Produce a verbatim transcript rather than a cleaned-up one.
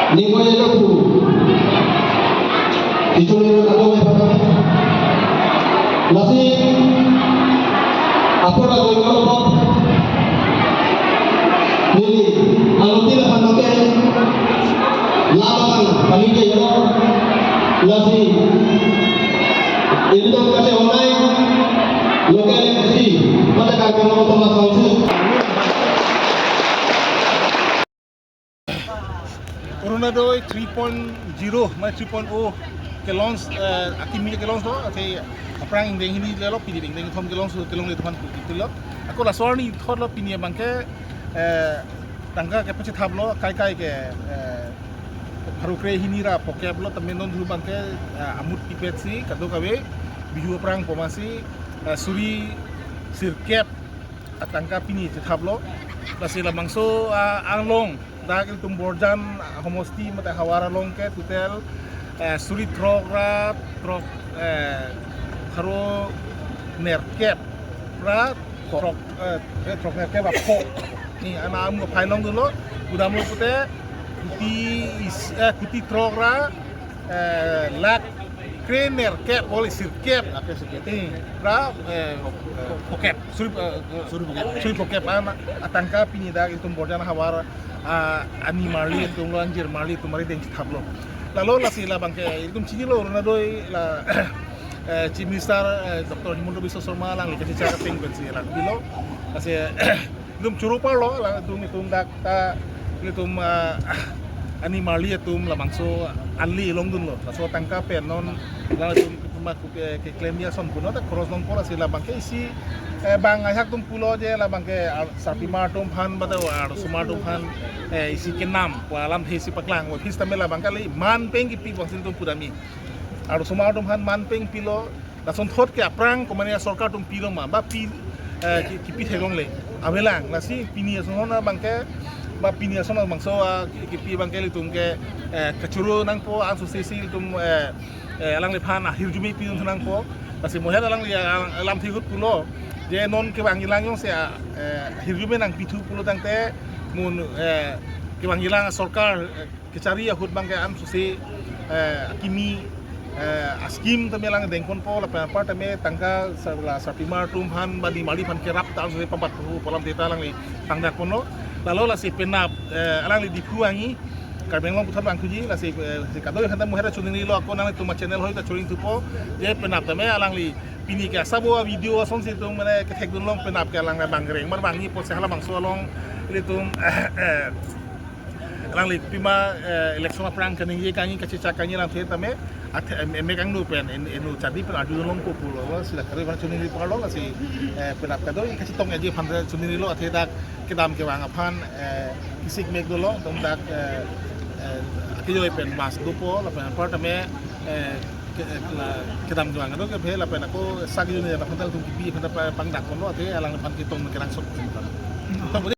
Ningko yelo pu. Itum yelo kado ya. Lasi apor ago yelo pu. Neli aloti la panoke. Lama kan kami ke yelo. Lasi itum kate online local M C pada Karbi Anglong Autonomous Council. Orunodoi three point zero, mane three point oh ke launch, eh, akimi ke launch lo, ate aphrang ingdeng hini lelo, pini ingdeng kethom ke launch, kelongle teman putilo. Ako laso arni thotlo pini abangke, eh, tangka kepachethaplo, kaikai ke, eh, pharo kre hini ra phokep lo, tame non thu abangke, eh, amut ipet si, kadokave, Bihu aphrang poma si, eh, suri sirkep atangka pini chethaplo. Lasi labangso, ah, along dak ilitum Borjan homosti mate havar along ke total, eh, suri throk ra throk, eh, pharo nerkep ra throk, eh, eh, throk nerkep ra pho. Ni ana amu phai longdunlo, kudamlo pute kuti is, eh, kuti throk ra, eh, lakh kre nerkep, bole sirkep. Lakh kre sirkep. Eh, ra, eh, phokep. Suri, eh, suri phokep. Suri phokep an atangka pini dak ilitum Borjan havar, ah, ani marli atumlo, anjir marli atum mari deng chethaplo. Lalo lasi labangke ilitum chinilo Orunodoi la, eh, Chief Minister, eh, Doctor Himanta Biswa Sarma alangli kachechak ateng pensi langpilo. Lasi ilitum choro parlo, la itum, itum dak ta, ilitum, ah, ani marli atum labangso ali longdunlo. Laso tangka pen non la itum, itum ma ku ke, keklem ason punon ta cross longpo, lasi labangke isi, eh, bang ajahak atum pulo je labangke ar-, sarpimar atum aphan bata arlosomar atum aphan, eh, isi kenam pu alamthe isi paklang. Office tame labangke kali man pen kipi bangsin atum pudami. Arlosomar atum aphan man pen pilo, lasonthot ke aphrang komane asorkar atum pilo ma, ba pi, eh, ki-, kipi theklongle. Avelang, lasi pini ason abangke, ba pini ason abangso, ah, ki-, kipi abangke ilitum ke, eh, kachoro nangpo, ansose si ilitum, eh, eh, alangliphan ahirjume pidun nangpo. Lasi moher alangli, ah, alamthe ahut pulo. Je non kevang ilang jongsi, ah, eh, ahirjume nangpithu pulo tangte, mun, eh, kevang ilang asorkar, eh, kechari ahut abangke ansose, eh, akimi, eh, askim tame alang dengponpo, lapen apar tame tangka sa-, la sarpimar atum aphan ba ni marli aphan kerap ta ansose pabatpo pu alamthe ta alangli pangdakponlo. Lalo lasi penap, eh, alangli Diphu angi, Karbi Anglong puthot vangthuji, lasi, eh, si kadokave aphanta moher choningrilo, ako nanglitum achannel hoi ta choning thupo, je penap tame alangli pini ke asabo avideo asonsi itum mane kethekdunlong, penap ke alang bang reng mar bang ni posi halabangso along ilitum, eh, eh, alangli pima, eh, election aphrang kaningje kangni kachechak kangni alamthe tame, athe, em, M A kangno pen, en-, eno chadi pen arjulongpo pulo, lasi la kare bang choningri parlo, lasi, eh, penap kadokave kachetong aje aphan choningrilo, athe dak kedam kevang aphan, eh, kisik mek dolo, atum dak, eh, eh, kejoi pen mas dopo, lapen apar tame, eh, ke-, eh, la kedam kevang kadokave, lapen ako sak juni aphanta ilitum kipi aphanta pa-, pangdakponlo, athe alangliphan ketong kerang sok.